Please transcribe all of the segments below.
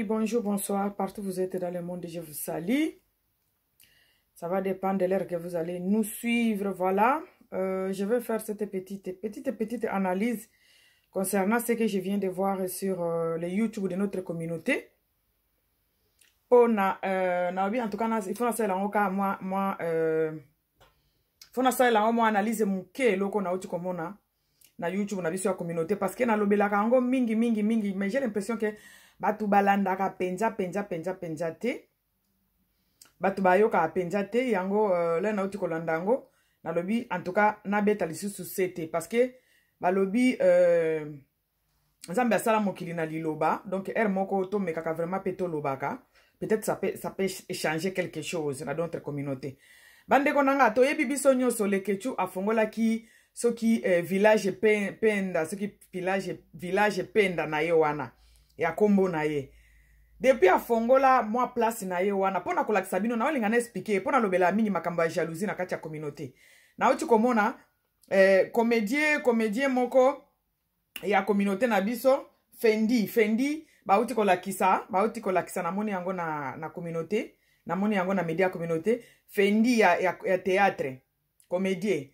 Bonjour, bonsoir, partout vous êtes dans le monde, je vous salue. Ça va dépendre de l'heure que vous allez nous suivre. Voilà, je vais faire cette petite, petite, petite analyse concernant ce que je viens de voir sur le YouTube de notre communauté. On a, en tout cas, il faut moi, moi, faut moi analyse muke loko na uti komona na YouTube na biso ya communauté parce que na lobelaka yango mingi mingi mingi, mais j'ai l'impression que bato balandaka penza penza penza penza te, bato bayokaka penza te yango. Le nauti kolanda yango, nalobi en tout cas nabeta lisusu se te parce que balobi Nzambe asala mokili na liloba. Donc heure moko tomekaka vraiment mpe tolobaka, peut-être ça peut changer quelque chose na notre communauté. Bandeko na nga, toyebi biso nyonso, Lekechu afongolaki soki village Penda, soki village Penda na ye wana ya nkombo na ye. Depuis afongola mwa place na ye wana, mpo na kolakisa bino, naolinga na expliquer mpo nalobela mingi makambo ya jalousie na kati ya communauté. Nauti komona comédien moko ya communauté na biso, Fendi. Fendi bauti kolakisa, bauti kolakisa, namoni yango na communauté, namoni yango na media communauté. Fendi ya théâtre, comédien,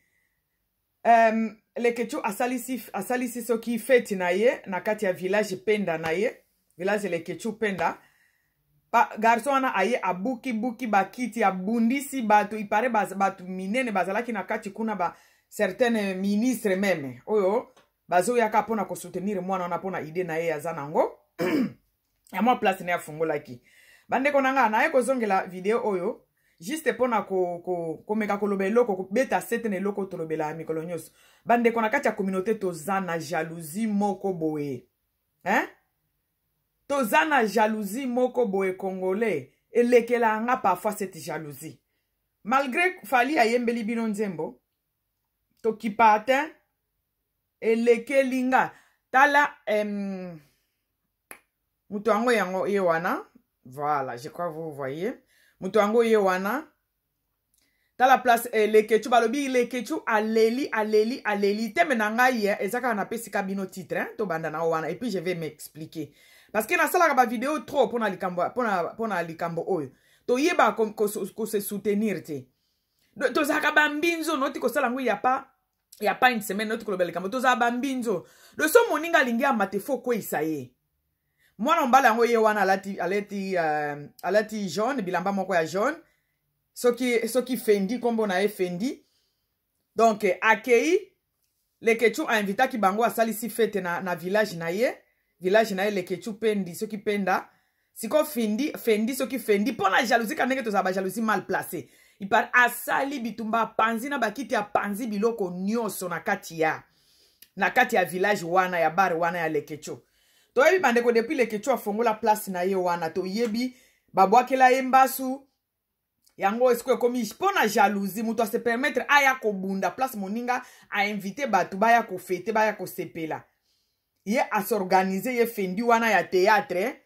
Lekechu asalisi soki feti na ye na kati ya village Penda na ye, village Lekechu Penda. Pa, garçon wana aye, abuki-buki bakiti, abundisi bato. Ipare bato minene bazalaki na kati kuna, ba certaines ministre même oyo bazoyaka mpona kosoutenir mwana wana mpona idée na ye aza nango ya mwa place na ye afungolaki. Bandeko na nga, naye kozongela video oyo juste mpona komeka koloba eloko, kobeta sete na eloko tolobela ya mikolo nyonso. Bandeko, na kati ya communauté toza na jalousie moko boye, hein? Toza na jalousie moko boye, congolais elekela nga parfois cette jalousie. Malgré Fally ayembeli bino nzembo, tokipa te, elekeli nga. Tala, moto yango yango ye wana. Voilà, je crois vous voyez moto yango ye wana. Tala place, Lekechu, balobi Lekechu aleli, aleli, aleli. Teme na ngai eza kaka napesika bino titre, hein? Tobanda na wana et puis je vais m'expliquer parce que nasalaka bavideo trop mpona likambo, mpona likambo oyo toyeba kose soutenir te. Tozalaka bambinzo. Noti kosala yango ya pas une semaine, noti koloba likambo tozala bambinzo. Do so moninga alingi amate, faut okweyisa ye. Mwana mobali yango ye wana alati jaune, bilamba moko ya jaune, soki Fendi, nkombo na ye Fendi. Donc akei, Lekechu ainvitaki bango, asalisi fete na village na ye, village na ye Lekechu Pendi, soki Penda. Sikoyo Fendi, Fendi, soki Fendi, mpo na jalousie ka ndenge tozala bajalousie mal placé, ipar asali bitumba, apanzi na bakiti, apanzi biloko nyonso na kati ya village wana, ya bar wana ya Lekechu. Toyebi bandeko, depuis Lekechu afongola place na ye wana, toyebi babwakela ye mbasu. Yango esiko ekomi mpo na jalousie, moto ase permettre aya kobunda place moninga ainvite bato baya kofêter, baya kosepela. Ye asorganize, ye Fendi wana ya théâtre,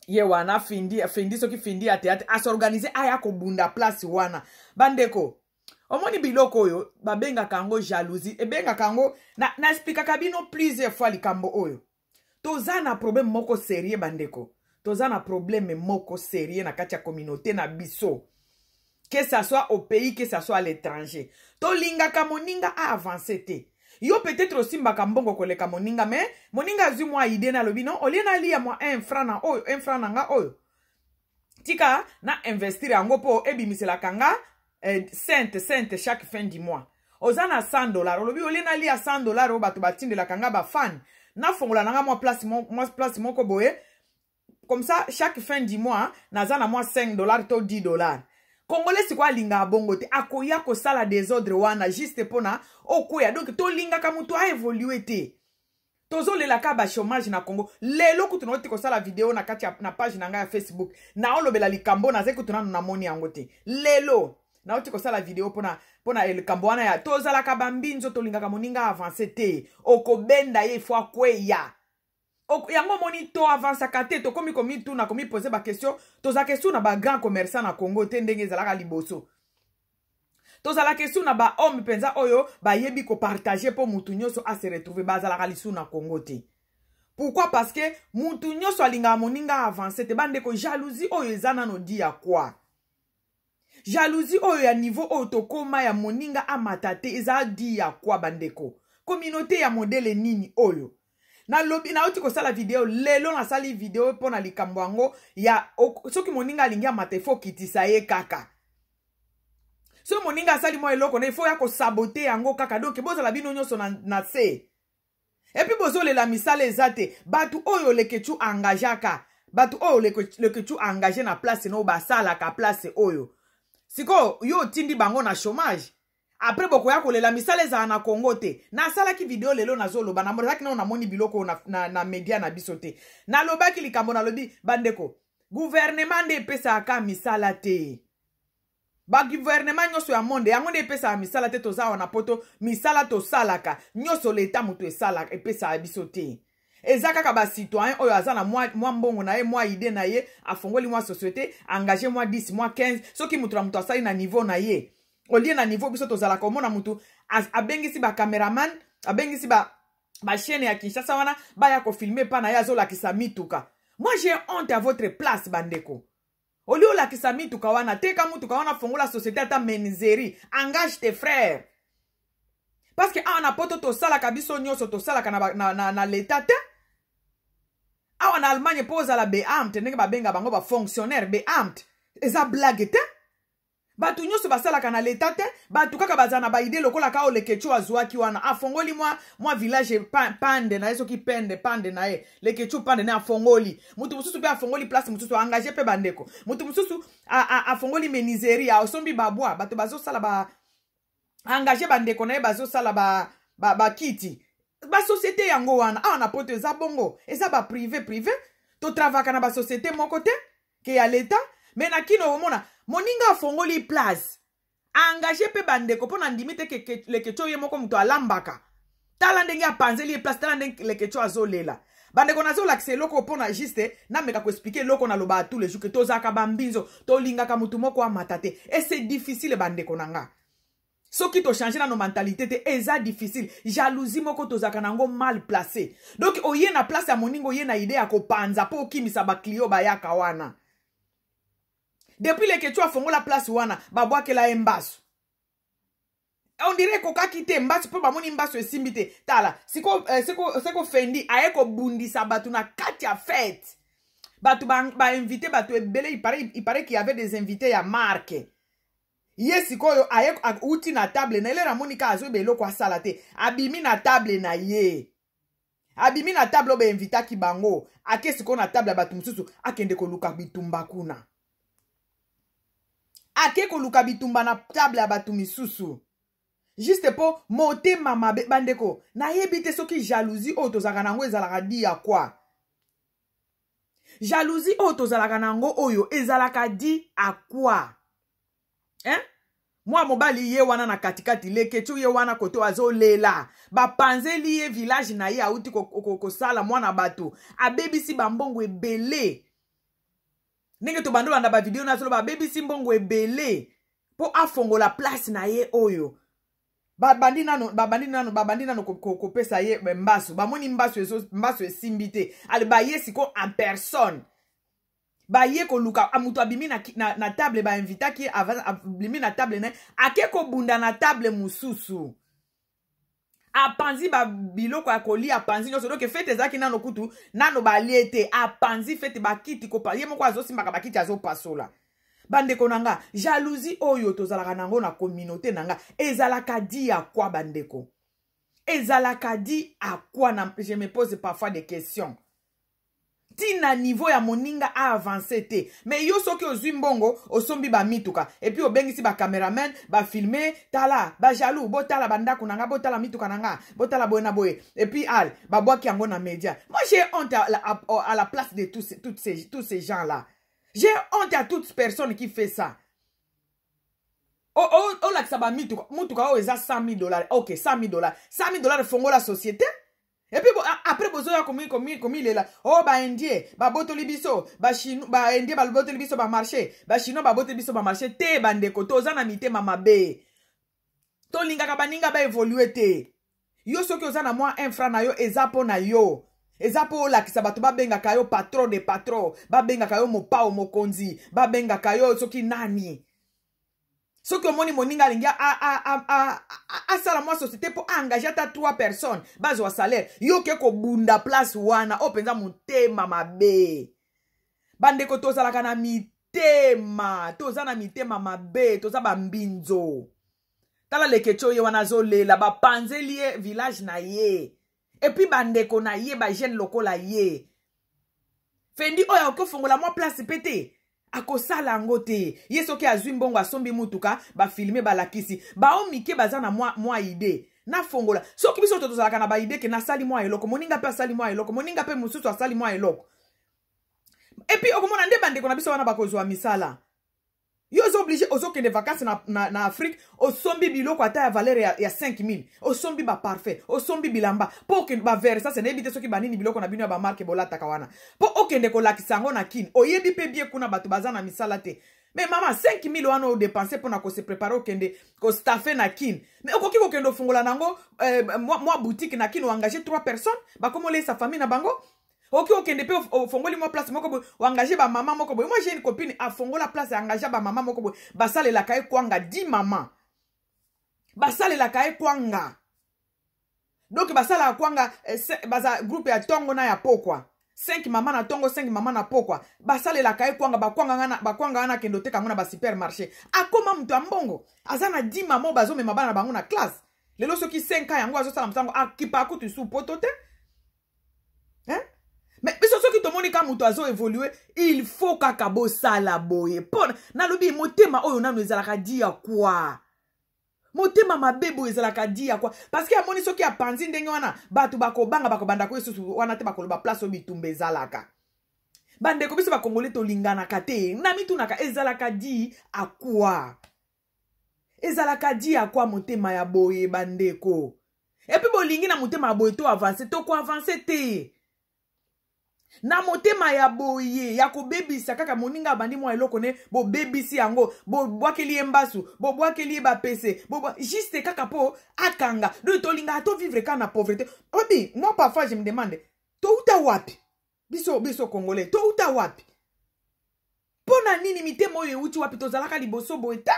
ye wana Fendi, Fendi, soki Fendi ya théâtre, asorganize aya kobunda place wana. Bandeko, omoni biloko oyo babengaka yango jalousie, ebengaka yango na expliquaka bino plusieurs fois likambo oyo. Toza na problème moko sérieux, bandeko, toza na problème moko sérieux na kati ya communauté na biso, que ça soit au pays, que ça soit à l'étranger. Tolingaka moninga aavance te. Yo peut-être osimbaka mbongo koleka moninga, mais moninga azwi mwa idée na alobi: non, olie nalia mwa 1 franc na oyo, 1 franc na nga oyo, tika na investir yango mpo ebimiselaka nga cent cent chaque fin du mois. Oza na 100 dollar, olobi: olie nalia 100 dollar oyo bato batindelaka nga bafan, nafongola na nga mwa place moko boye, comme ça chaque fin du mois naza na mwa 5 dollar to 10 dollar. Congolais sikoyo alingaka bongo te, akoya kosala désordre wana juste mpona okwea. Donc tolingaka moto aévolue te. Tozolelaka bachômage na Congo. Lelo kutu nauti kosala video na kati ya, na page na ngai ya Facebook, naolobela likambo nazali kutu nanu namoni yango te. Lelo nauti kosala video mpona likambo wana ya tozalaka bambinzo, tolingaka moninga avance te, okobenda ye faut akweya. Yango omoni to avansaka te. Tokomi komituna, komipose baquestion. Tozalaka esu na bagrand commerçant na Congo te ndenge ezalaka liboso. Tozalaka esu na bahomme mpenza oyo bayebi kopartage mpo mutu nyonso ase retrouve, bazalaka lisu na Congo te. Pourquoi? Parce que mutu nyonso alingaka moninga avance te. Bandeko, jalousie oyo eza nano di ya kwa jalousie oyo ya niveau oyo tokóma ya moninga amata te, eza di ya kwa? Bandeko, communauté ya modèle nini oyo? Nalobi, nauti kosala video lelo, nasali video mpo na likambo yango ya soki moninga alingi amata, ifo okitisa ye kaka. Soki moninga asali mwa eloko na, ifo ya kosaboter yango kaka. Donc bozala bino nyonso na se. Et puis bozolela misala eza te. Bato oyo Leketu engageaka, bato oyo Leketu engage na place na oyo basalaka place oyo, sikoyo yo otindi bango na chômage. Après bokoya kolela misala ezala na Kongo te. Nasalaki video lelo, nazoloba, nazalaki nano namoni biloko na media na biso te. Nalobaki likambo, nalobi: bandeko, gouvernement nde epesaka misala te. Bagouvernement nyonso ya monde, yango nde epesaka misala te. Toza awa na Poto, misala tosalaka nyonso, leta moto esalaka, epesaka biso te. Eza kaka bacitoyen oyo aza na mwa mbongo na ye, mwa idée na ye, afongoli mwa société, engage mwa 10, mwa 15. Soki moto na moto asali na niveau na ye, olie na niveau biso tozalaka, omona motu abengisi bacameraman, abengisi bachaîne ya Kinshasa wana, baya kofilmer mpa na ye, azolakisa mituka. Moi, j'ai honte à votre place, bandeko. Olie olakisa mituka wana, teka mutuka wana, fongola société, ata menuiserie, engage tes frères. Parce que awa na Poto tosalaka biso nyonso, tosalaka na leta te. Awa na Allemagne, mpo ozala Beamte, ndenge babenga bango bafonctionnaire, Beamte, eza blague te. Bato nyonso basalaka na leta te. Bato kaka bazala na baidées lokola ka Olekecu azwaki wana, afongoli mwa village pande na ye, soki pende pande na ye, Lekecu pande na ye afongoli. Moto mosusu mpe afongoli place mosusu, engage mpe bandeko. Moto mosusu afongoli menuiserie, asombi babois, bato bazosala ba engage bandeko na ye, bazosala bakiti, ba basociété yango wana. Awa na Poto eza bongo, eza baprivé privé, totravaka na basociété moko te ke ya leta. Mais na kino, omona moninga afongoli place, engage mpe bandeko, mpo na ndimi te ke Lekeco ye moko moto alambaka. Tala ndenge apanzeli ye place, tala ndenge Lekeco azolela. Bandeko, nazolakisa eloko mpo na juste nameka koexpliquer eloko nalobaka tous les jours, ke tozalaka bambinzo, tolingaka motu moko amata te. Et c'est difficile, bandeko na nga. Soki tochange nano mentalité te, eza difficile. Jalousie moko tozalaka nango mal placé. Donc oye na place ya moninga, oye na idée ya kopanza mpo okimisa baclient bayaka wana. Depuis Lekecu afongola place wana, babwakela ye mbasu, on dirait ekokaki te mbasu, mpo bamoni mbasu esimbi te. Tala siko, siko Fendi aye kobundisa bato na kati ya fête. Bato bainvité ba bato ebele, il paraît qu'il y avait des invités ya marque. Ye sikoyo aye, uti na table na ye, amoni kaka azoyeba eloko asala te, abimi na table na ye, abimi na table oyo bainvitaki bango, ake sikoyo na table ya bato mosusu, akende koluka bitumba kuna, ake koluka bitumba na table ya bato misusu, juste mpo motema mabe. Bandeko, nayebi te soki jalousie oyo tozalaka nango ezalaka di ya kwa. Jalousie oyo tozalaka nango oyo ezalaka di akwa, hein? Mwa mobali ye wana na katikati, Lekecu ye wana koto azolela, bapanzeli ye village na ye, auti kosala mwana bato, abebisi bambongo ebele. Ndenge tobanda olanda bavideo na azoloba, abebisi mbongo ebele mpo afongola place na ye oyo. Babandi nano kopesa ye mbasu, bamoni mbasu, mbasu esimbi te. Ale baye siko en personne, baye koluka moto abimi na table bainvitaki ye, abimi na table na ye, ake kobunda na table mosusu, apanzi babiloko ya kolia, apanzi nyonso. Donc fête ezalaki nano kutu nano balie te, apanzi fête, bakiti kopa, ye moko azosimbaka bakiti, azopasola. Bandeko na nga, jalousie oyo tozalaka nango na communauté na nga ezalaka di ya kwa? Bandeko, ezalaka di akwa na? Je me pose parfois des questions. Ntina niveau ya moninga aavance te, mais yo soki ozwi mbongo, osombi bamituka, et puis obengisi bacameraman, bafilme: "Tala bajaloux, botala bandako na nga, botala mituka na nga, botala boye na boye." Et puis ale babwaki yango na média. Moi, j'ai honte à la place de tous ces gens là. J'ai honte à toute personne qui fait ça. Olakisa bamituka, mutuka oyo eza 100 000 $. Ok, 100 000 $, 100 000 $, fongola société. Et puis après bozoya komilela: "O oh, baindien babotoli biso, baindien babotoli biso bamarché, bachinois babotoli biso bamarché." Te, bandeko, toza na mitema mabe, tolingaka baninga baévolue te. Yo soki oza na mwa infra na yo, eza mpo na yo. Eza mpo olakisa bato babengaka yo patron de patron, babengaka yo mopao mokonzi, babengaka yo soki nani. Soki omoni moninga alingi asala mwa société mpo aengage ata 3 personnes bazwa salaire, yo oke kobunda place wana. Oyo mpenza motema mabe. Bandeko, tozalaka na mitema, toza na mitema mabe, toza bambinzo. Tala Leketio, ye wana azolela, bapanzeli ye village na ye. Et puis bandeko na ye, bajeune lokola ye Fendi oyo, akofongola mwa place mpe te, akosala yango te. Ye soki azwi mbongo, asombi mutuka, bafilme, balakisi bao mike baza na mwa idée nafongola. Soki biso to tozalaka na baidée ke nasali mwa eloko, moninga mpe asali mwa eloko, moninga mpe mosusu asali mwa eloko, et puis okomona nde bandeko na biso wana bakozwa misala. Yo oza obligé, ozokende vacance na Afrique, osombi biloko ata ya valeur ya 5000, osombi baparfum, osombi bilamba mpo okende baVersace, nayebi te soki banini, biloko na bino ya bamarque bolataka wana, mpo okende kolakisa yango na Kine. Oyebi mpe bie kuna bato baza na misala te. Mais mama, 5000 wana odepense mpona kose préparer okende kostaffe na Kine, mais okoki kokende ofungola nango mwa boutique na Kine, oengage 3 personnes, bakoma olesa famille na bango. Oki okende mpe ofongoli mwa place moko boye, oengage bamama moko boye. Moi, j'ai une copine, afongola place, aengage bamama moko boye, basalelaka ye kwanga. 10 mama basalelaka ye kwanga. Donc basalaka kwanga, baza groupe ya ntongo na ya pokwa, 5 mama na ntongo, 5 mama na pokwa, basalelaka ye kwanga. Bakwanga wana akende oteka yango na basupermarché. Akoma moto ya mbongo, aza na 10 mama oyo bazomema bana na bango na classe. Lelo soki 5 ans yango azosala mosango, akipa kutu su poto te, hein? Mais biso soki tomoni ka moto azo évolue, il faut kaka bosala boye. Mpo nalobi, motema oyo nano ezalaka dû à quoi? Motema mabe boye ezalaka dû à quoi? Parce que amoni soki apanzi ndenge wana, bato bakobanga, bakobanda ko lisusu wana te, bakoloba place oyo bitumba ezalaka. Bandeko, biso bakongole tolinganaka te. Na mitunaka, ezalaka dû à quoi? Ezalaka dû à quoi, motema ya boye, bandeko? Et puis bolingi na motema ya boye to avance? Tokoavance te na motema ya boye ya kobebisa kaka. Moninga abandi mwa eloko ne, bobebisi yango, bobwakeli ye mbasu, bobwakeli ye bapese, juste kaka mpo akanga. Donc tolingaka tovivre kaka na pauvreté. Obi, moi parfois je me demande, touta wapi biso? Biso Congolais touta wapi? Mpo na nini mitema oyo euti wapi? Tozalaka liboso boye ta.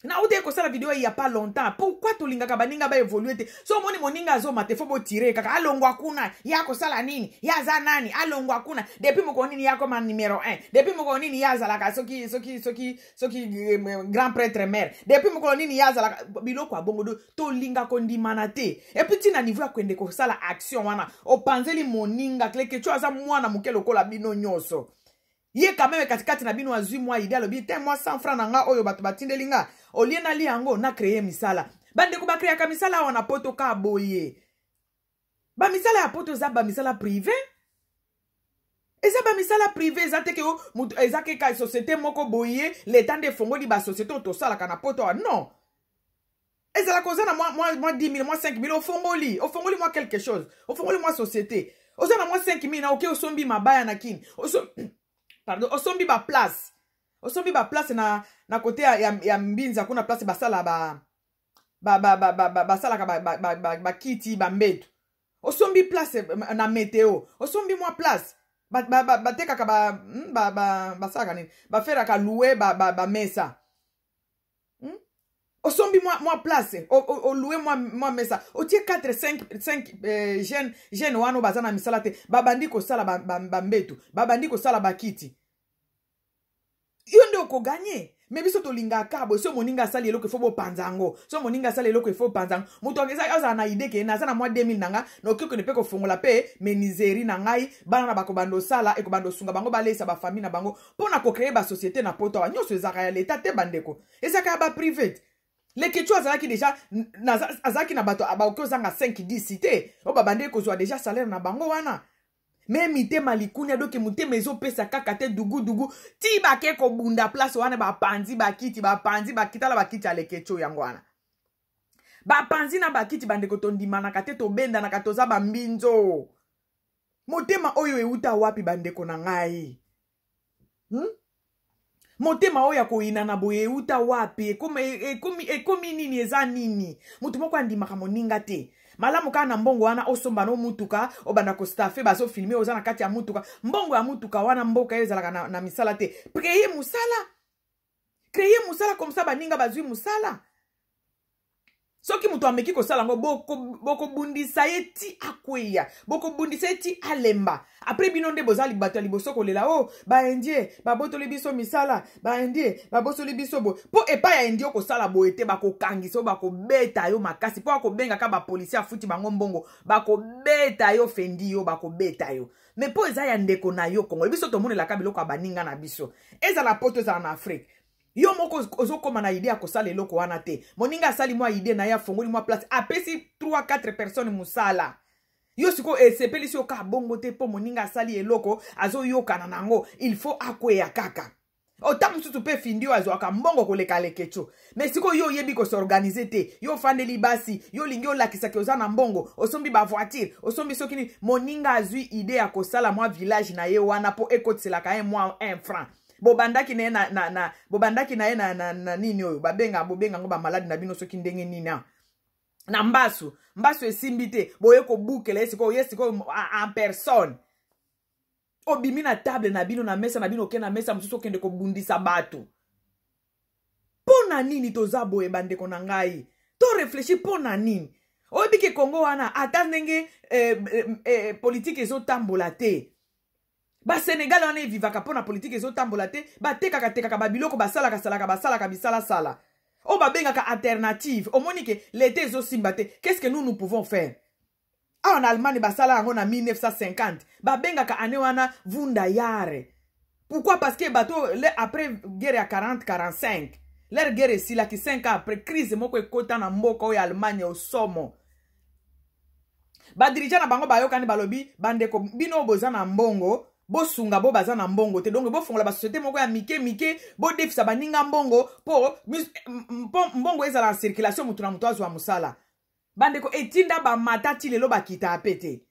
Nauti kosala video il y a pas longtemps, pourquoi tolingaka baninga baévolue te? So omoni moninga azoma te, faut botire kaka, alongwa kuna. Ye akosala nini? Ye aza nani? Alongwa kuna. Depuis mokolo nini ye akoma numéro 1? Depuis mokolo nini ye azalaka soki grand prêtre mare? Depuis mokolo nini ye azalaka biloko ya bongo? Do tolinga kondimana te. Et puis ntina niveau ya kokende kosala action wana, opanzeli moninga. Klekeco aza mwana moke lokola bino nyonso. Ye quand même katikati na bino azwi mwa idée, alobi te, mwa 100 franc na nga oyo bato batindeli nga, olie nalia yango, na créer misala. Bandeko, bakreaka misala awa na poto ka boye. Bamisala ya poto eza bamisala privé, eza bamisala privé, eza te ke eza keka société moko boye, leta nde efongoli basociété oyo tosalaka na poto awa. Non, ezalaka oza na mwa 10 000, mwa 5 000, ofongoli mwa quelque chose, ofongoli mwa société. Oza na mwa 5 000 na oke, osombi mabaya na Kini, pardon, osombi baplace, osombi baplace na kote ya Mbinza kuna, place basala ba basalaka bakiti, bambeto. Osombi place na Meteo, osombi mwa place batekaka, basalaka nini, baferaka louer bamesa. Osombi mwa place, oloue mwa mesa, otie 4 5 5 jeune wana oyo baza na misala te, babandi kosala bambeto, babandi kosala bakiti. Yo nde okoganye. Mais biso tolingaka boye: so moninga asali eloko, il faut bopanza yango. So moninga asali eloko, il faut bopanza yango. Moto azala na idée ke naza na mwa 2000 na nga, noki okende mpe kofongola mpe menuiserie na ngai, bana na bakobanda osala, ekobanda osunga bango, balesa bafamille na bango. Mpo na kocréer basociété na poto awa, nyonso ezalaka ya leta te, bandeko, ezalaka ya baprivate. Lekecu azalaki déjà, azalaki na bato bakoki ozanga 5 10 te, oyo babandeki kozwa déjà salaire na bango wana. Mais mitema likunia, doke motema ezopesa kaka te, dugudugu ti bake kobunda place wana, bapanzi bakiti, bapanzi bakitala, bakiti ya Lekecu yango wana, bapanzi na bakiti. Bandeko, tondimanaka te, tobendanaka, toza bambinzo. Motema oyo euta wapi, bandeko na ngai? Motema oyo ya koyinana boye euta wapi? Ekomi nini? Eza nini? Moto moko andimaka moninga te. Malamu kaka na mbongo wana osomba no mutuka, obanda kostaffe, bazofilme oza na kati ya mutuka. Mbongo ya mutuka wana, mboka oyo ezalaka na misala te. Créer mosala, créer mosala comme ça baninga bazwi mosala. Soki moto ameki kosala yango, bokobundisa ye ti akweya, bokobundisa ye ti alemba. Après, bino nde boza bato ya liboso kolela: "O oh, baindien babotoli biso misala, baindien babosoli biso boye." Mpo epai ya indien okosala boye te, bakokangisa yo, bakobeta yo makasi, mpo akobengaka bapolisier, afuti bango mbongo, bakobeta yo, fendi yo, bakobeta yo. Mais mpo eza ya ndeko na yo Kongo, biso tomonelaka biloko ya baninga na biso, ezala Poto, ezala na Afrique. Yo moko ozokóma na idée ya kosala eloko wana te. Moninga asali mwa idée na ye, afongoli mwa place, apesi 3 4 personnes mosala. Yo sikoyo esepelisi yo kaka bongo te, mpo moninga asali eloko, azoyokana nango, il faut akweya kaka. Ota mosusu mpe findi oyo azwaka mbongo koleka Leketio. Mais sikoyo yo oyebi kos'organiser te, yo ofandeli basi, yo olingi olakisaki oza na mbongo, osombi bavoiture, osombi soki nini. Moninga azwi idée ya kosala mwa village na ye wana mpo ekotiselaka ye mwa 1 franc. Bobandaki na ye na bobandaki na ye na nini oyo babenga, bobenga yango bamaladi na bino soki ndenge nini, na mbasu. Mbasu esimbi te, boye kobukela ye. Sikoyo ye sikoyo en personne obimi na table na bino, na mesa na bino, oke na mesa mosusu, okende kobundisa bato. Mpo na nini toza boye, bandeko na ngai? To réfléchir, mpo na nini? Oyebi ke Kongo wana, ata ndenge politike ezotambola te, Basenegal wana evivaka mpo na politike ezotambola te. Batekaka tekaka babiloko, basalaka salaka, basalaka bisalasala oyo babengaka alternative. Omoni ke lete ezosimba te, qu'est ce que nous, nous pouvons faire? Awa na Allemagne basala yango na 1950, babengaka année wana Wunderjahre. Pourquoi? Parce que bato, après guerre ya 40 45, leur guerre esilaki, 5 ans après, crise moko ekota na mboka oyo Allemagne, osomo. Badirigeants na bango bayokani, balobi: "Bandeko, bino boza na mbongo, bosunga bo baza na mbongo te. Donc bofongola basociété moko ya mike mike, bodefisa baninga mbongo mpo mbongo ezala na circulation, motu na moto azwa mosala." Bandeko, etinda bamata ti lelo, bakita ape te.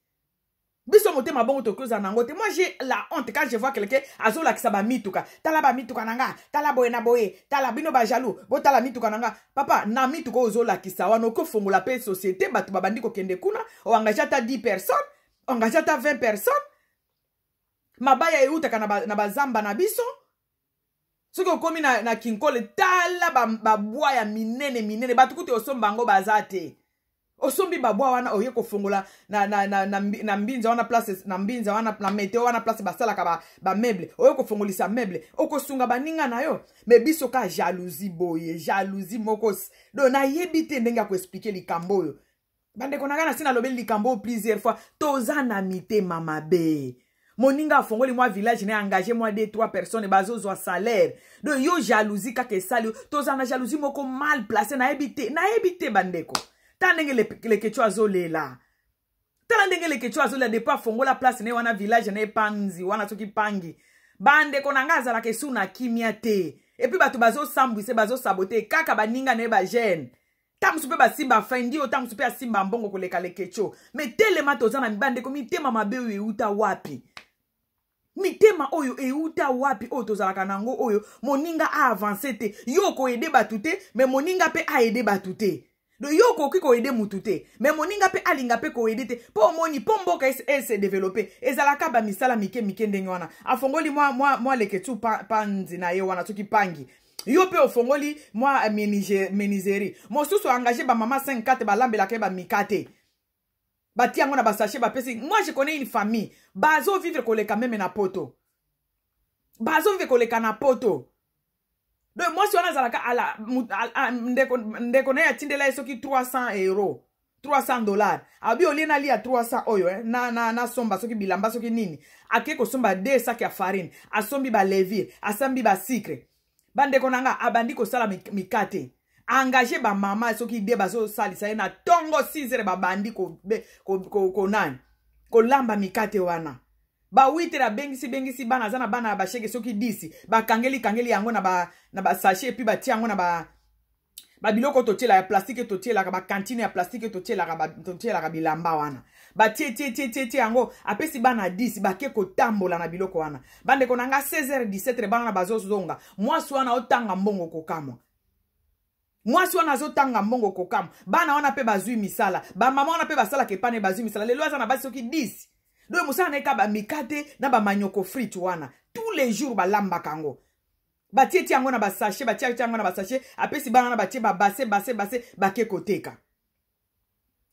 Biso motema bongo tokoki ozala nango te. Moi, j'ai la honte quand je vois quelqu'un azolakisa bamituka: "Tala bamituka na nga, tala boye na boye, tala bino bajaloux, botala mituka na nga." Papa, na mituka oyo ozolakisa wana, okofongola mpe société, bato babandi kokende kuna, oengage ata 10 personnes, oengage ata 20 personnes. Mabaya eutaka na bazamba na biso. Soki okomi na Kinkole, tala babwa ba ya minene minene, bato kutu osomba yango baza te. Osombi babwa wana, oye kofongola na Mbinza wana place, na Mbinza wana, na meteo wana place basalaka bameuble ba oye kofongolisa meuble, okosunga baninga na yo. Mais biso ka jalousie boye, jalousie moko. Donc nayebi te ndenge ya koexpliquer likambo oyo. Bandeko na ngai, na si nalobeli likambo oyo plusieurs fois, toza na mitema mabe. Moninga afongoli mwa village na engage mwa 2 3 personnes, bazozwa salaire. Donc yo jalousie kaka esali. Toza na jalousie moko mal placé, nayebi te, nayebi te. Bandeko, tala ndenge Leketio azolela, tala ndenge Leketio azolela depuis afongola place na ye wana, village na ye, Panzi wana, soki Pangi. Bandeko na ngai, azalaka esu na kimia te. Et puis bato bazosambwise, bazosaboter kaka baninga na ye, bajeune. Ta mosusu mpe basimba fendi oyo, ta mosusu mpe asimba mbongo koleka Leketio. Mais telema, toza na bandeko mitema mabe oyo euta wapi? Mitema oyo euta wapi oyo tozalaka nango oyo? Moninga aavance te, yo okoaider bato te, mais moninga mpe aaider bato te. Donc yo okoki koaider mutu te, mais moninga mpe alinga mpe koaider te. Mpo omoni, mpo mboka ese développer, ezalaka bamisala mike mike ndenge wana. Afongoli mwa Leketu panzi na ye wana, soki Pangi, yo mpe ofongoli mwa menuiserie mosusu, engage bamama 5 4, balambelaka ye bamika te, batia yango na basachet, bapesi. Moi, je connais une famille, bazovivre koleka même na Poto, bazovivre koleka na Poto. Donc mwasi wana azalaka ala ndeko na ye atindela ye soki 300 euro, 300 dollar. Abi olie nalia 300 oyo, eh, na soki bilamba, soki nini. Ake kosomba deux sac ya farine, asombi balevure, asambi basucre. Bandeko na nga, abandi kosala mikate, engage bamama soki de bazosalisa ye na ntongo 6 heures, babandi konani, kolamba mikate wana. Ba 8 heures abengisi bengisi bana, aza na bana ya basheke soki 10, bakangeli kangeli yango na basachet, et puis batia yango na ba babiloko totielaka ya plastique, totielaka bacantine ya plastique, totielaka bilamba wana. Batie tie tie tie tie yango, apesi bana 10, bake kotambola na biloko wana. Bandeko na nga, 16 h 17 bana na bazozonga, mwasi wana otanga mbongo kokamwa. Mwasi wana azotanga mbongo kokamwa. Bana wana mpe bazwi misala, bamama wana mpe basalaka epane bazwi misala. Lelo aza na basi soki 10. Donc mosala na ye ka bamikate na bamanioko frite wana tous les jours balambaka yango, batie ti yango na basachet, batie ti yango na basachet, apesi bana wana, batie babase base base, bake koteka.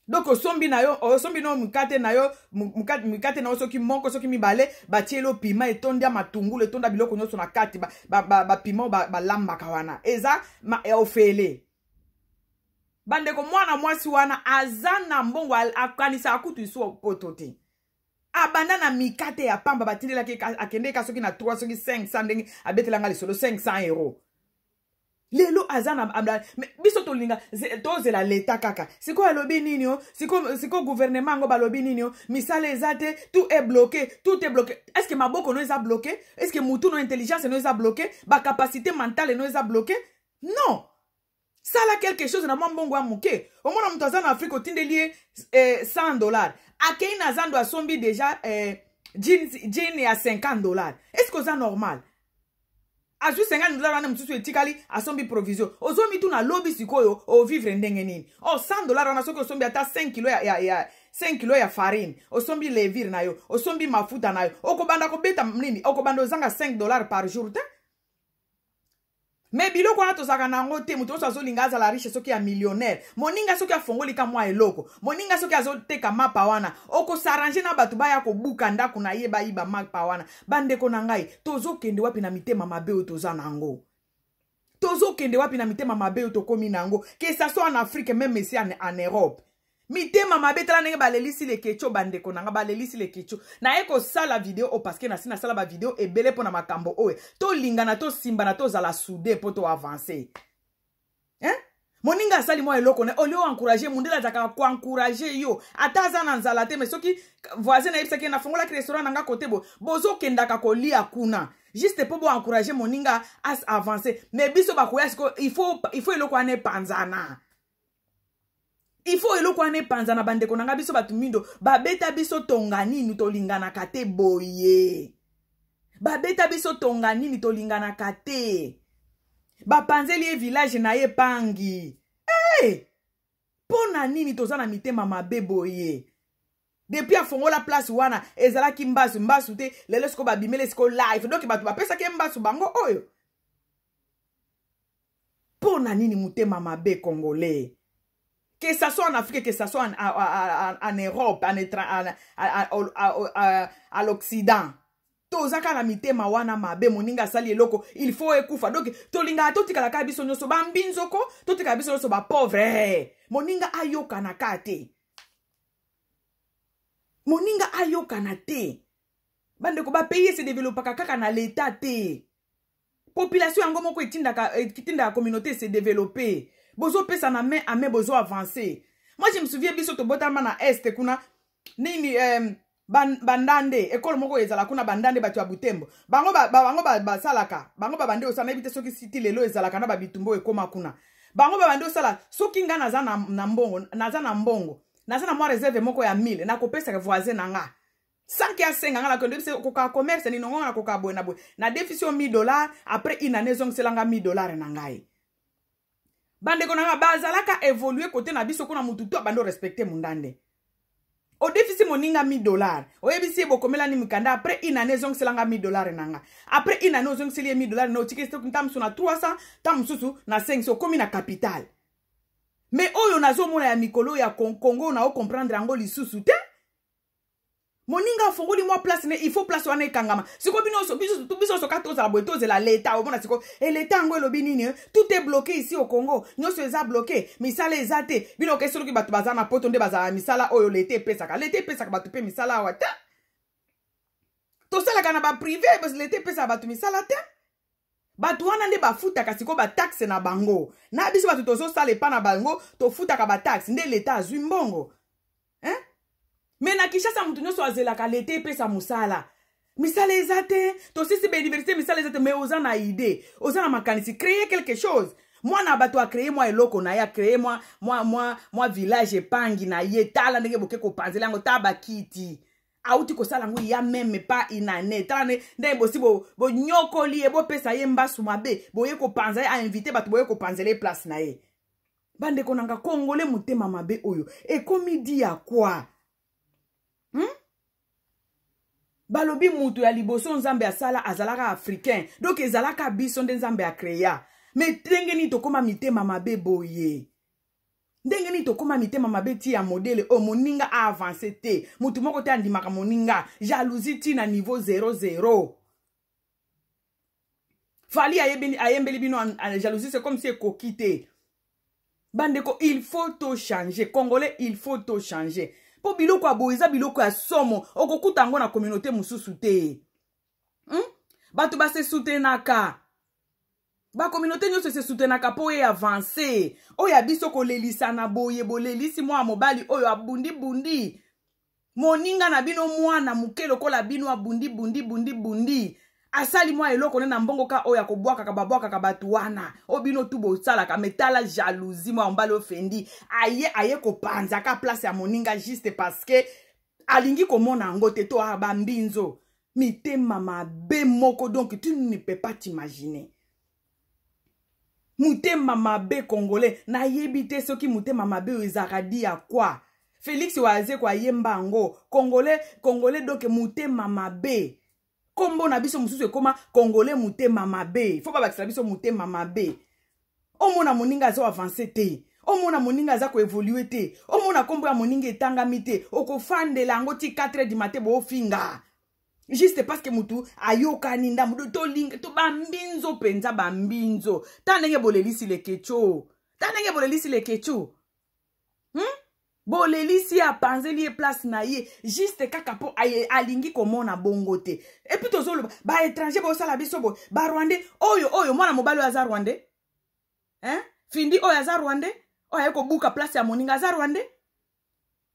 Donc osombi na yo, osombi na yo mikate na yo, mikate na yo soki moko, soki mibale, batieli yo pima etondi ya matungulu, etonda biloko nyonso na kati. Bapima balambaka wana eza ofele. Bandeko, mwana mwasi wana aza na mbongo, akanisaka kutu isu poto te. Abanda na mikate ya pamba batindelaki, akendeki soki na 3, soki 500, ndenge abetelanga lisolo, 500 euro. Lelo aza na. Biso tolinga tozela leta kaka. Sikoyo alobi nini o? Sikoyo gouvernement yango balobi nini o? Misala eza te, tout est bloqué, tout est bloqué. Est ce que maboko no eza bloqué? Est ce que mutu no, intelligence no eza bloqué? Bacapacité mentale no eza bloqué? Non, sala quelque chose na mwa mbongo ya moke. Omona moto aza na Afrique, otindeli ye 100 dollar, akei na zando, asombi déjà jean ya 50 dollar. Est ce que oza normal? Azwi 50 dollar wana, mosusu etikali, asombi provision. Ozomituna lobi sikoyo ovivre ndenge nini? O 100 dollar wana, soki osombi ata 5 kilo ya 5 kilo ya farine, osombi levure na yo, osombi mafuta na yo, okobanda kobeta nini? Okobanda ozanga 5 dollar par jour te. Me biloko wana tozalaka na yango te. Moto nyonso azolinga azala riche, soki ya millionnaire. Moninga soki afongoli ka mwa eloko, moninga soki azoteka mapa wana, okos'arranger na bato baya kobuka ndako na ye, bayiba mapa wana. Bandeko na ngai, tozokende wapi na mitema mabe oyo toza na yango? Tozokende wapi na mitema mabe oyo tokómi na yango? Que ça soit en Afrique, même ici en Europe, mitema mabe. Tala ndenge balelisi Leketio. Bandeko na nga, balelisi Leketio. Naye kosala video oyo parce que nasi nasala bavideo ebele mpo na makambo oyo. Tolingana, tosimbana, tozala soudés mpo toavancer, hein? Moninga asali mwa eloko na, olie oencourager. Mundele azalaka koencourager yo ata aza na nzala te. Mais soki voisin nayebisaki ye: "Nafongolaki restaurant na nga kote boye," bozokendaka kolia kuna juste mpo boencourager moninga as avance. Mais biso bakoya sikoyo, il faut eloko wana epanzana, il faut eloko wana epanzana. Bandeko na nga, biso bato mindo, babeta biso tonga nini tolinganaka te boye? Babeta biso tonga nini tolinganaka te? Bapanzeli ye village na ye pangi. Hey! Mpo na nini toza na mitema mabe boye? Depuis afongola place wana, ezalaki mbasu mbasu te. Lelo sikoyo babimeli sikoyo live. Donc bato bapesaki ye mbasu, bango oyo. Mpo na nini motema mabe, Congolais? Que ça soit en Afrique, que ça soit en Europe, en, en, à, à l'Occident, toza kaka na mitema wana mabe. Moninga asali eloko, il faut ekufa. Donc tolingaka totikala kaka biso nyonso bambinzoko, totikala biso nyonso bapauvre. Moninga ayokana ka te, moninga ayokana te. Bandeko, bapays ese développaka kaka na leta te. Population yango moko etindaka communauté se développer. Bozopesa na main à main, bozo avancer. Moi, je me souviens, biso tobotama na Est kuna, nini, bandande, ekolo moko ezala kuna, bandande, bato ya Butembo. Bango bango basalaka, bango babandi osala, nayebi te soki siti lelo ezalaka na babitumba oyo ekóma kuna. Bango babandi osala, soki nga naza na mbongo, naza na mbongo, naza na mwa réserve moko ya 1000, nakopesaka voisin na nga sans que asenga nga. Nakende bisa kokaa commerce nini ngonga, nakokaa boye na boye, nadefisi yo 1000 dollar, après une année ezongiselanga 1000 dollar na ngai. Bandeko na nga, bazalaka évolué kote na biso kuna. Mutu to abandi orespecter mundande. Odefisi moninga 1000 dollar, oyebisi ye bokomelani mikanda, après une année ezongiselanga 1000 dollar na nga. Après une année ozongiseli ye 1000 dollar na otiki nta mosusu na 300, ta mosusu na 500, okomi na capital. Mais oyo nazomona ya mikolo ya Congo, na ocomprendre yango lisusu te. Moninga afongoli mwa place ne, il faut place wana ekangama. Sikoyo biso nyonso kaka tozala boye, tozela leta. Omona sikoyo e leta yango elobi nini? Tout est bloqué ici au Congo, nyonso eza bloqué, misala eza te. Bino oke, soki bato baza na Poto nde bazala misala oyo leta epesaka. Leta epesaka bato mpe misala awa te. Tosalaka na baprivé, leta epesaka bato misala te. Bato wana nde bafutaka sikoyo bataxe na bango. Na biso bato tozosala epa na bango, tofutaka bataxe nde leta azwi mbongo, hein? Me na Kinshasa, moto nyonso azelaka leta epesa mosala. Misala eza te, tosisi bauniversité, misala eza te. Mais oza na idée, oza na makanisi, créer quelque chose. Mwana bato acréer mwa eloko na ye, acréer mwa village epangi na ye. Tala ndenge boke kopanzela yango, tala bakiti auti kosala yango ya même pas une année. Tala ndenge bosi bonyokoli ye, bopesa ye mbasu mabe, boye kopanza ye, ainviter bato, boye kopanzela ye place na ye. Bandeko na nga, congolais motema mabe oyo ekomi di ya kwa? Balobi mutu ya liboso Nzambe asala azalaka africain, donc ezalaka biso nde Nzambe acréa. Mais ndenge nini tokóma mitema mabe boye? Ndenge nini tokóma mitema mabe ti ya modèle oyo? Moninga aavance te, motu moko te andimaka moninga. Jalousie ti na niveau 00. Fally ayembeli bino jalousie, c'est comme si ekoki te. Bandeko, il faut tochanger. Congolais, il faut tochanger, mpo biloko ya boye eza biloko ya somo. Okokuta yango na communauté mosusu te, Bato base soutenaka, bacommunauté nyonso ese soutenaka mpo oyo avance. Oyo ya biso kolelisana boye, bolelisi mwana mobali oyo abundibundi, moninga na bino, mwana moke lokola bino, abundi bundi bundi bundi, asali mwa eloko nde na mbongo ka oyo akobwakaka, babwakaka bato wana oyo bino tu bosalaka. Mais tala jalousie, mwa mobali oyo Fendi aye kopanzaka place ya moninga juste parce que alingi komona yango te. To bambinzo, mitema mabe moko, donc tu ne peux pas t'imaginer motema mabe congolais. Nayebi te soki motema mabe oyo ezalaka di ya kwa. Félix Wazekwa ayemba yango, congolais, congolais donc motema mabe. Nkombo na biso mosusu ekóma congolais motema mabe. Faut babakisela biso motema mabe. Omona moninga aza avance te, omona moninga aza koévoluer te, omona nkombo ya moninga etangami te, okofandela yango ti 4 heures du matin, boofinga juste parce que mutu ayokani ndambo. Tolinga to bambinzo mpenza, bambinzo. Ta ndenge bolelisi Leketcho, ta ndenge bolelisi Leketcho, Bolelisi ye, apanzeli ye place na ye juste kaka mpo alingi komona bongo te. Et puis tozoloba baétranger bosala biso boye, barwandais oyo mwana mobali oyo aza rwandais, hein? Findi oyo aza rwandais, oyo aye kobuka place ya moninga aza rwandais.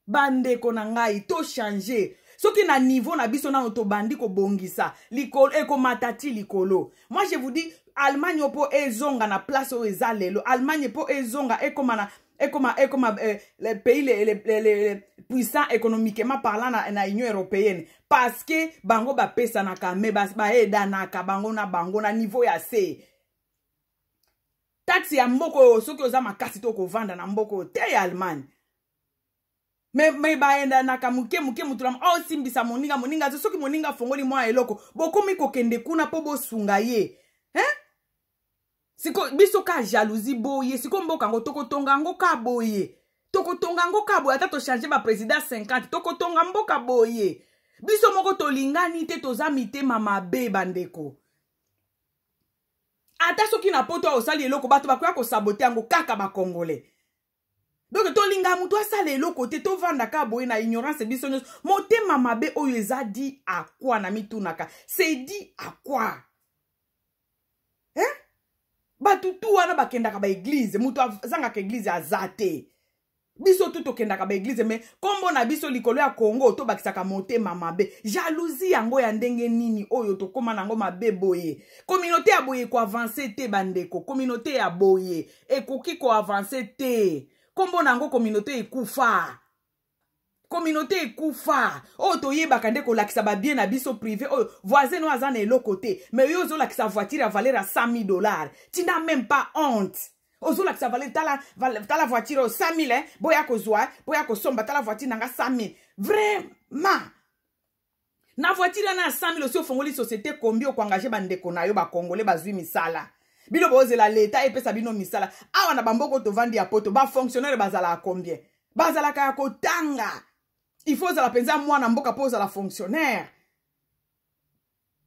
Bandeko na ngai, tochange. Soki na niveau na biso nano tobandi kobongisa likolo, ekomata ti likolo. Moi je vous dis, Allemagne mpo ezonga na place oyo eza lelo, Allemagne mpo ezonga ekoma na ekoma le pays le puissant économiquement parlant na Union européenne, parce que bango bapesanaka, mais bayedanaka bango na bango na niveau ya se. Taxe ya mboka oyo, soki oza makasi to kovanda na mboka oyo te ya Allemagne, mais baendanaka moke moke. Motu na osimbisa moninga, moninga azo, soki moninga afongoli mwa eloko, bokomi kokende kuna mpo bosunga ye, hein? Siko biso ka jalousie boye. Siko mboka yango tokotonga yango ka boye, tokotonga yango ka boye. Ata tochange baprésident 50, tokotonga mboka boye. Biso moko tolingani te, toza mitema mabe. Bandeko, ata soki na poto osali eloko, bato bakoya kosaboter yango kaka bacongolais. Donc tolinga moto asala eloko te, tovanda kaka boye na ignorance biso nyonso. Motema mabe oyo eza dû à quoi? Na mitunaka, c'est dû à quoi, hein? Bato tu wana bakendaka baéglise, moto azangaka église aza te. Biso tu tokendaka baéglise, mais nkombo na biso likolo ya Kongo tobakisaka motema mabe. Jalousie yango ya ndenge nini oyo tokóma nango mabe boye? Communauté ya boye ekoavance te. Bandeko, communauté ya boye ekoki koavance te. Nkombo na yango communauté ekufa, communauté ekufa. Oyo toyebaka nde kolakisa babien na biso privé. Oyo voisin no aza na eloko te, mais oyo ozolakisa voiture ya valeur ya 100 000 $, tu n'as même pas honte. Ozolakisa valeur, tala, tala voiture oyo 100 000, eh? Boya kozwa, boya kosomba, tala voiture nanga 100 000. Vraiment, na voiture wana ya 100 000, osi ofongoli société kombi, okoengage bandeko na yo bacongolais, bazwi misala. Bino bozela leta epesa bino misala. Awa na bamboka tovandi ya poto, bafonctionnaire bazalaka combien? Bazalaka ya kotanga. Il faut ozala mpenza mwana mboka mpo ozala fonctionnaire.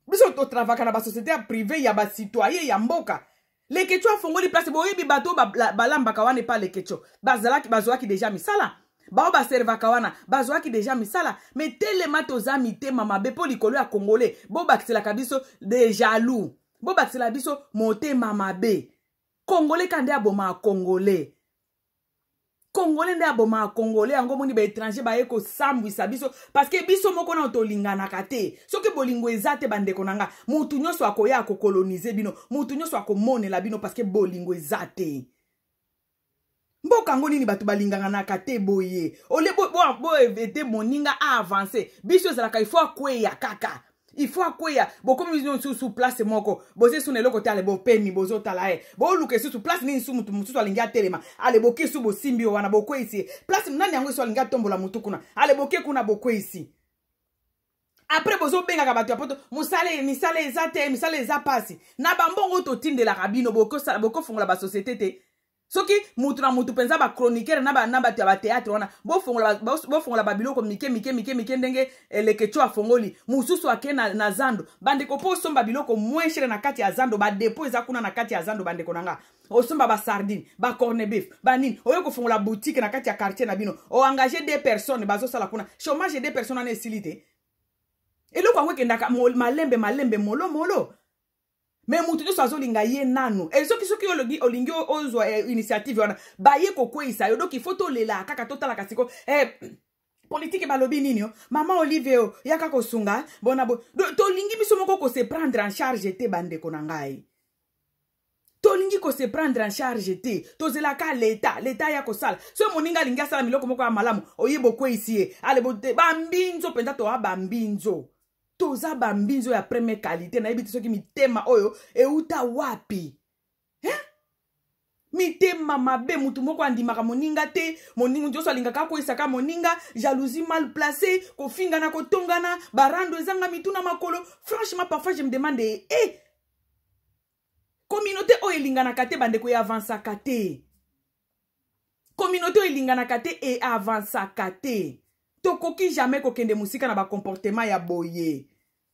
Biso totravaka na basociété ya privé ya bacitoyen ya mboka. Leketcho afongoli place, boyebi bato balambaka wana epa Leketcho bazalaki, bazwaki déjà misala. Bao baservaka wana bazwaki déjà misala. Mais telema toza mitema mabe mpo likolo ya congolais bobakiselaka biso de jaloux, bobakisela biso motema mabe. Congolais ka nde abomaka congolais, congolais nde abomaka congolais. Yango omoni baétranger baye kosambwisa biso, parce que biso moko nano tolinganaka te. Soki bolingo eza te, bandeko na nga, mutu nyonso akoya akokolonize bino, mutu nyonso akomonela bino, parce que bolingo eza te. Mboka yango nini bato balinganganaka te boye? Ole boevite moninga aavance, biso ezalaka ifo akweya kaka. Il faut akweya. Bokomi bino lisusu place moko, boza esu na eloko te. Ale, bopemi, bozotala ye, boluka esusu place nini su mutu mosusu alingi atelema. Ale, boke su, bosimbi yo wana, bokweyisi ye. Place nani yango esu alingi atombola mutu kuna? Ale, boke kuna, bokweyisi. Après bozobengaka bato ya Poto, mosala, misala eza te, misala eza mpasi. Na bambongo totindelaka bino, bokofongola basociété te. Soki mutu na mutu mpenza, bachroniqueur na bato ya bathéâtre wana, bofongola babiloko mike mike mike mike, ndenge Elekeco afongoli, mosusu ake na zando. Bandeko, mpo osomba biloko moins cher na kati ya zando, badépôt eza kuna na kati ya zando. Bandeko na nga, osomba basardine, bacorned-beef, banini, oyo kofongola boutique na kati ya quartier na bino, oengage deux personnes, bazosala kuna. Chômage deux personnes wana esili te. Eloko yango ekendaka malembe malembe, molo molo. Me mutu nyonso azolinga ye nanu. E soki olingi ozwa initiative wana, baye kokweyisa yo. Donc il faut tolela kaka, totalaka siko politike balobi nini. O mama Olive, o yaka kosunga bona bo. Tolingi biso moko kose prendre en charge te. Bandeko na ngai, tolingi kose prendre en charge te. Tozelaka leta, leta ya kosala. Soki moninga alingi asala miloko moko ya malamu, oyeba okweyisi ye. Ale, bambinzo mpenza, toa bambinzo, toza bambinzo ya première qualité. Nayebi te soki mitema oyo euta wapi, eh? Mitema mabe, mutu moko andimaka moninga te, moninga nyonso alingaka akweyisaka moninga. Jalousie mal placée, kofingana, kotongana, barando ezanga mitu na makolo. Franchement, parfois je me demande, eh, communauté oyo elinganaka te, bandeko, eavansaka te. Communauté oyo elinganaka te, eavansaka te. Tokoki jamais kokende mosika na bacomportement ya boye.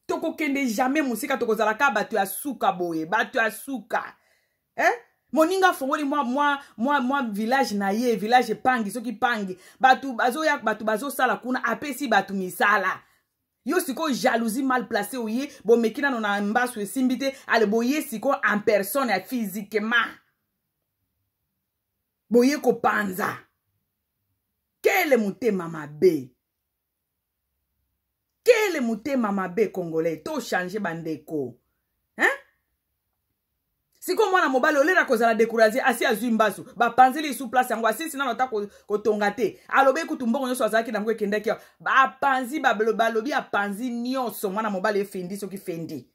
Tokokende jamais mosika, tokozala kaka bato ya suka boye, bato ya suka, eh? Moninga afongoli mwa village na ye, village epangi, soki pangi, bato bazoya, bato bazosala kuna, apesi bato misala. Yo sikoyo, jalousie mal placé, oye, bomeki nano na mbasu, esimbi te. Ale, boye sikoyo en personne ya physiquement, boye kopanza. Kele motema mabe, kele motema mabe! Congolais, tochange, bandeko, hein? Sikoyo mwana mobali olera kozala découragé, asi azwi mbasu, bapanzeli esu place yango, asisi nano ata kotonga te. Alobi kutu mbongo nyonso azalaki nango ekendaki, bapanzi, balobi apanzi nyonso. Mwana mobali efendi, soki fendi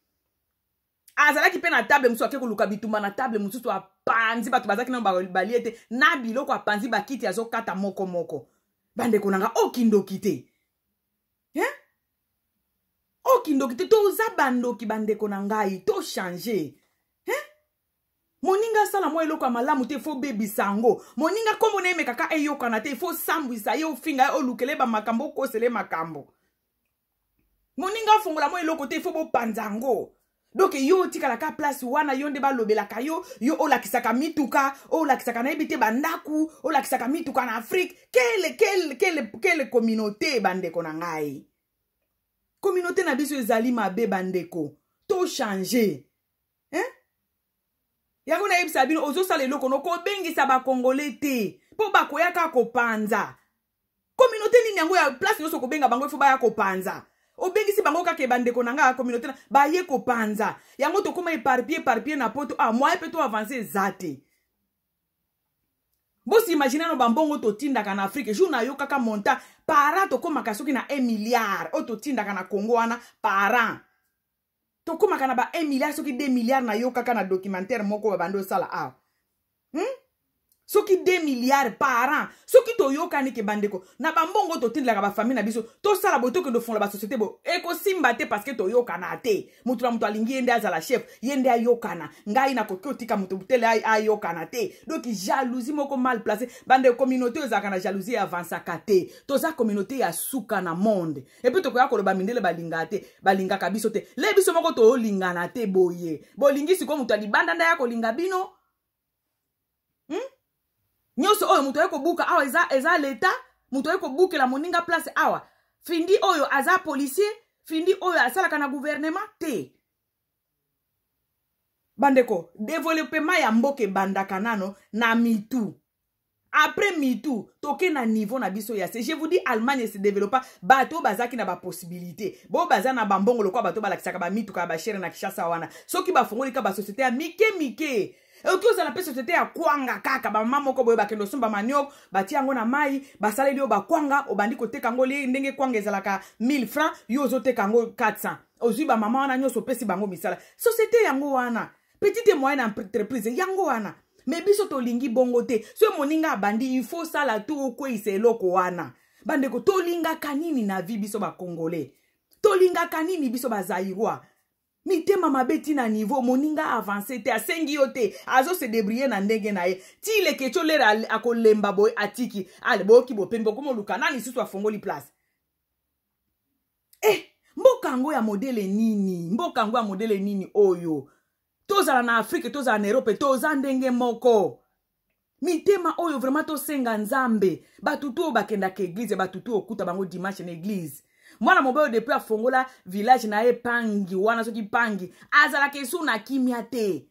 azalaki mpe na table mosusu, ake koluka bitumba na table mosusu, apanzi. Bato bazalaki nano balie te na biloko, apanzi bakiti, azokata moko moko. Bandeko na nga, okindoki te, hein? Okindoki te, toza bandoki. Bandeko na ngai, tochange, hein? Moninga asala mwa eloko ya malamu te, faut bebisa yango. Moninga nkombo na ye mekaka eyokana te, faut sambwisa ye, ofinga ye, olukele bamakambo, okosele makambo. Moninga afongola mwa eloko te, faut bopanza yango. Donc yo otikalaka place wana, yo nde balobelaka yo, yo olakisaka mituka, olakisaka, nayebi te, bandaku, olakisaka mituka na Afrique. Quelle communauté? Bandeko na ngai, communauté na biso ezali mabe. Bandeko, tochange, hein? Yango nayebisa bino, ozosala eloko, nokobengisa bakongole te, mpo bakoya kaka kopanza. Communauté nini yango ya place nyonso kobenga bango, ifo baya kopanza? Obengisi bango kaka, bandeko na nga, communauté baye kopanza yango. Tokóma éparpillé, éparpillé na Poto. Ah, moyen mpe to avance eza te. Bosimagine nano bambongo totindaka na Afrique. Jour na yo kaka montant par an, tokómaka soki na 1 milliard oyo totindaka na Congo wana par an, tokómaka na ba 1 milliard, soki 2 milliard. Na yo kaka na documentaire moko babandi osala awa, Soki 2 milliards par an, soki toyokani ke bandeko, na bambongo totindelaka bafamille na biso, tosala boye, tokende ofongola basociété boye, ekosimba te, parce que toyokana te. Moto na moto alingi ye nde azala chef, ye nde ayokana. Ngai nakoki otika moto tele ayokana te. Donc jalousie moko mal placé. Bandeko, communauté oyo ezalaka na jalousie avansaka te. Toza communauté ya suka na monde. Et puis tokoya koloba mindele balingaka te, balingaka biso te. Le biso moko toolingana te boye, bolingi sikoyo moto ya libanda nde aya kolinga bino, Nyonso oyo moto aye kobuka awa eza leta. Moto aye kobukela moninga place awa, findi oyo aza policier, findi oyo asalaka na gouvernement te. Bandeko, développement ya mboka ebandaka nano na mitu. Après mitu, toke na niveau na biso ya se. Je vous dis, Allemagne se développa, bato bazalaki na bapossibilité bo baza na bambongo lokola bato balakisaka bamituka ya bachère na Kinshasa wana. Soki bafongoli ka basociété ya mike mike, oki ozala mpe société ya kwanga kaka, bamama moko boye bakende osomba maniok, batia yango na mai, basaleli yo bakwanga, obandi koteka yango. Ndenge kwanga ezalaka 1000 francs, yo ozoteka yango 400. Ozwi bamama wana nyonso, opesi bango misala. Société yango wana, petite et moyenne entreprise yango wana. Mais biso tolingi bongo te. Soki moninga abandi, il faut sala tu okweyisa eloko wana. Bandeko, tolingaka nini na vie? Biso Bacongolais tolingaka nini? Biso Bazaïrois, mitema mabe ntina niveau. Moninga avance te, asengi yo te, azose débrouiller na ndenge na ye. Ti Leketio lere akolemba boye, atiki ale, boyoki bopembi, bokoma oluka nani lisusu afongoli place. Eh, mboka yango ya modèle nini? Mboka yango ya modèle nini oyo? Tozala na Afrique, tozala na Europe, toza ndenge moko. Mitema oyo vraiment, tosenga Nzambe. Bato tu oyo bakendaka église, bato tu okuta bango dimanche na église. Mwana mobali oyo, depuis afongola village na ye Pangi wana, soki Pangi, azalaka esu na kimia te.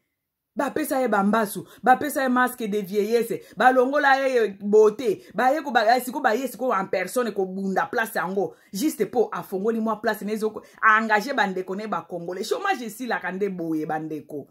Bapesa ye bambasu, bapesa ye masque de vieillesse, balongola ye bote, baye siko, baye sikoyo en personne kobunda place yango, juste mpo afongoli mwa place na aengage bandeko na ye Bacongolais. Chômage esilaka nde boye, bandeko.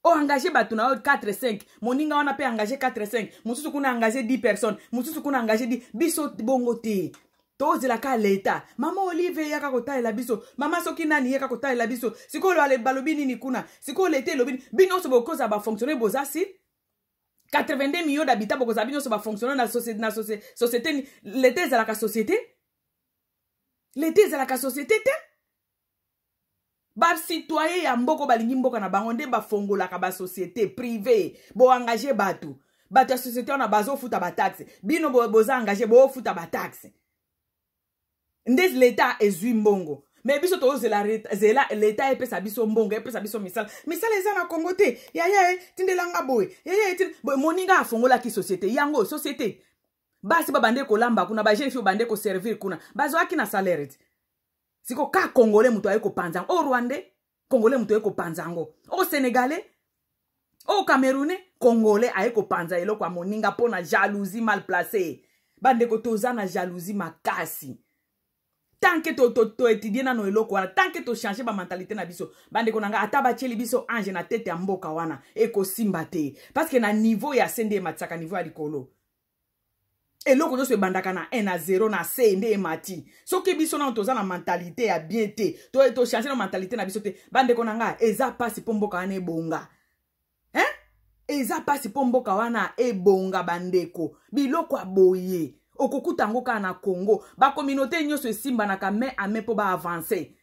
Oengage bato na yo 4, 5, moninga wana mpe engage 4, 5, mosusu kuna engage 10 personnes, mosusu kuna engage 10. Biso bongo te, tozelaka leta. Mama Olive eyaka kotalela biso, mama soki nani yeka kotalela biso. Sikoyo balobi nini kuna? Sikoyo leta elobi nini? Bino nyonso bokozala bafonctionnaire, boza si 82 millions d'habitants, bokozala bino nyonso bafonctionnaire na société? Na société, leta ezalaka société? Leta ezalaka société te. Bacitoyen ya mboka balingi mboka na bango nde bafongolaka basociété privé. Boengage bato, bato ya société wana bazofuta bataxe. Bino boza engage, bofuta bataxe, nde leta ezwi mbongo. Mais biso tozela zela leta epesa biso mbongo, epesa biso misala. Misala eza na Kongo te. Yaya e tindelanga boye, yaya e boye. Moninga afongolaki société yango, société, basi babande kolamba kuna, bajeune fille bande koservir kuna, bazwaki na salaire ti siko. Ka Congolais moto aye kopanza yango, o Rwandais, Congolais moto aye kopanza yango, o Sénégalais, o Camerounais, Congolais aye kopanza eloko ya moninga mpo na jalousie mal placé. Bandeko, toza na jalousie makasi. Tant que toétudie nano eloko wana, tant que tochange bamentalité na biso, bandeko na ngai, ata batieli biso ange na tete ya mboka wana, ekosimba te, parce que na niveau ya se nde ematisaka niveau ya likolo. Eloko nyonso ebandaka na 1, na 0, na c nde emati. Soki biso nano toza na mentalité ya bien te, tochange na mentalité na biso te, bandeko na ngai, eza mpasi mpo mboka wana ebonga, hein? Eza mpasi mpo mboka wana ebonga. Bandeko, biloko ya boye okokuta yango kaka na Congo. Bacommunauté nyonso esimbanaka main à main mpo baavance.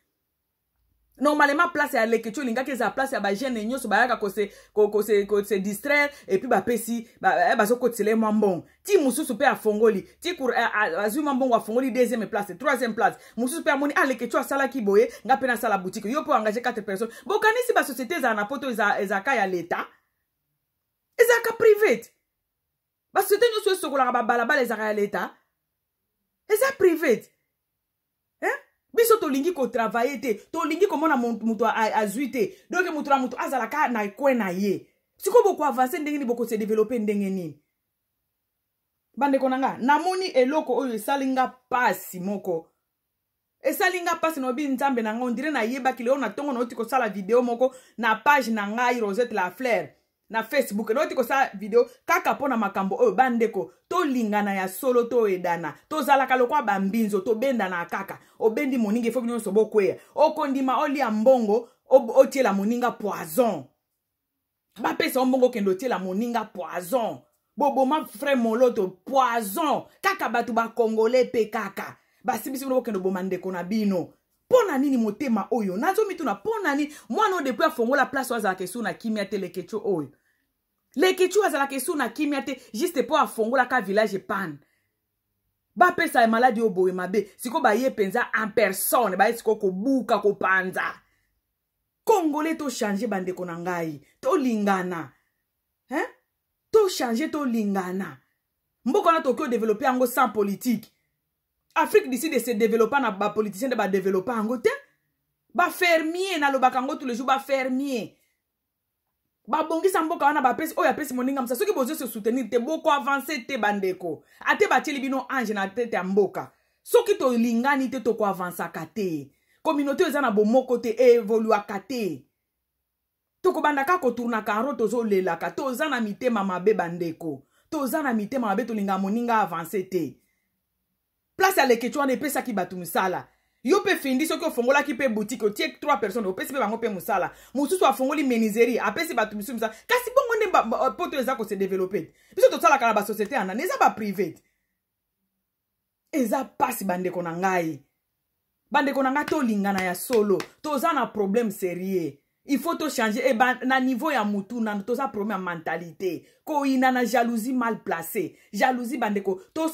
Normalement, place ya Leketio elingaki ezala place ya bajeune nyonso bayaka kose, kose, kose distraire, et puis bapesi, bazokotisela ye mwa mbongo. Ti mosusu mpe afongoli, ti azwi mwa mbongo, afongoli deuxième place, troisième place. Mosusu mpe amoni: "Ah, Leketio asalaki boye, nga mpe nasala boutique." Yo mpe oengage 4 personnes. Bokanisi basociété ezala na Poto ezalaka ya leta? Ezalaka private. Basociété nyonso esokolaka babalabala ezalaka ya leta? Eza private, hein? Biso tolingi kotravaille te, tolingi komona moto azwi te. Donc moto na moto azalaka na coin na ye. Sikoyo bokoavance ndenge nini? Bokose développer ndenge nini? Bandeko na nga, namoni eloko oyo esali nga pasi moko, esali nga mpasi. Nayobi Nzambe na ngai, on dirait nayebaki. Lelo na ntongo nauti kosala video moko na page na ngai, Rosette La Fleur, na Facebook. Nauti kosala video kaka mpo na makambo oyo. Bandeko, tolingana ya solo, toyedana. Tozalaka lokwa bambinzo, tobendana kaka. Obendi moninga, ifo bino nyonso bokweya. Okondima olia mbongo, otiela moninga poison. Bapesa yo mbongo, okende otiela moninga poison. Boboma frère Moloto poison. Kaka bato Bacongolais mpe kaka basimbisi bino, bokende oboma ndeko na bino. Mpo na nini motema oyo? Nazomituna mpo na nini. Mwana oyo, depuis afongola place oyo, azalaka esu na kimia te. Leketio oyo, Leketio azalaka esu na kimia te, juste mpo afongolaka village pan. Bapesa ya maladi oyo boye mabe. Sikoyo baye mpenza en personne, baye sikoyo kobuka, kopanza. Congolais, tochange. Bandeko na ngai, tolingana, hein? Tochange, tolingana. Mboka wana tokoki odéveloppe yango sans politique. Afrique du Sud se développa na bapoliticien nde badéveloppa yango te. Bafermier, nalobaka yango tous les jours, bafermier babongisa mboka wana. Bapesi oyo apesi moninga mosa. Soki bozo se soutenir te, boko avance te. Bandeko, ate batieli bino ange na tete ya mboka, soki tolingani te, tokoavansaka te. Communauté oyo eza na bomoko te evoluaka te. Tokobanda kaka kotournaka aro, tozolelaka. Toza na mitema mabe, bandeko, toza na mitema mabe. Tolingaka moninga avance te. Place ya Leketio wana epesaki bato mosala. Yo mpe Findi, soki ofongolaki mpe boutique, otie 3 personnes, opesi mpe bango mpe mosala. Mosusu afongoli menuiserie, apesi bato misusu mosala. Kasi bongo nde poto eza kose développer. Biso tosalaka na basociété ya nani? Eza baprivé. Eza mpasi, bandeko na ngai. Bandeko na ngai, tolingana ya solo. Toza na problème sérieux, il faut tochanger e ba, na niveau ya mutu nano. Toza problème ya mentalité, koyina na jalousie mal placée, jalousie. Bandeko, to